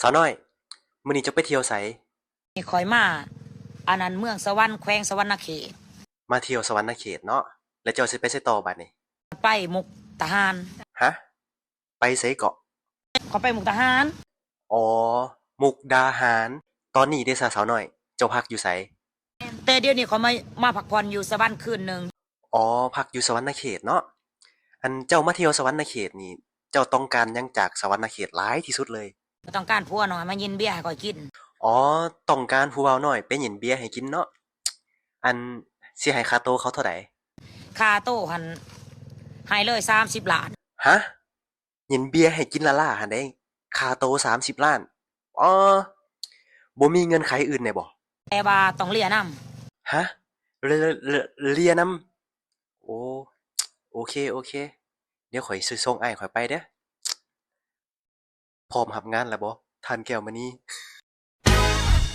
າວນ້ອຍ, ມື້ນີ້ເຈົ້າໄປທ່ຽວໃສ? ນີ້ຂ້ອຍມາ ອັນນັ້ນ ເມືອງສະຫວັນ ແຂວງສະຫວັນນະເຂດ. ມາທ່ຽວສະຫວັນນະເຂດເນາະ, ແລ້ວເຈົ້າຊິໄປໃສຕໍ່ບາດນີ້? ໄປມຸກດາຫານ. ຮະ? ໄປໃສເກາະ? ຂ້ອຍໄປມຸກດາຫານ. ອໍ ມຸກດາຫານ. ຕອນນີ້ເດຊະ ສາວນ້ອຍ, ເຈົ້າພັກຢູ່ໃສ? ແຕ່ດຽວນີ້ຂ້ອຍມາ ມາພັກຜ່ອນຢູ່ສະຫວັນຄືນໜຶ່ງ. ອໍ ພັກຢູ່ສະຫວັນນະເຂດເນາະ. ອັນເຈົ້າມາທ່ຽວສະຫວັນນະເຂດນີ້ ເຈົ້າຕ້ອງການຫຍັງຈາກສະຫວັນນະເຂດຫຼາຍທີ່ສຸດເລີຍ? ຕ້ອງການຜົວນ້ອຍມາຍິນເບຍໃຫ້ຂ້ອຍກິນ. ອໍ ຕ້ອງການຜູ້ບ່າວນ້ອຍໄປຍິນເບຍໃຫ້ກິນເນາະ. ອັນ ຊິໃຫ້ຄ່າໂຕເຂົາເທົ່າໃດ? ຄ່າໂຕຫັ້ນ ໃຫ້ເລີຍສາມສິບລ້ານ. ຮະ? ຍິນເບຍໃຫ້ກິນລ້າໆຫັ້ນເດ້ ຄ່າໂຕສາມສິບລ້ານ. ອໍ ບໍ່ມີເງື່ອນໄຂອື່ນແດ່ບໍ່? ແຕ່ວ່າຕ້ອງເລຍນຳ. ຮະ? ເລ ເລ ເລຍນຳ? ໂອ ໂອເຄ ໂອເຄ. ດຽວຂ້ອຍຊິສົ່ງອ້າຍຂ້ອຍໄປເດີ້. ພ້ອມຮັບງານແລ້ວບໍ່ ທ່ານແກ້ວມະນີ?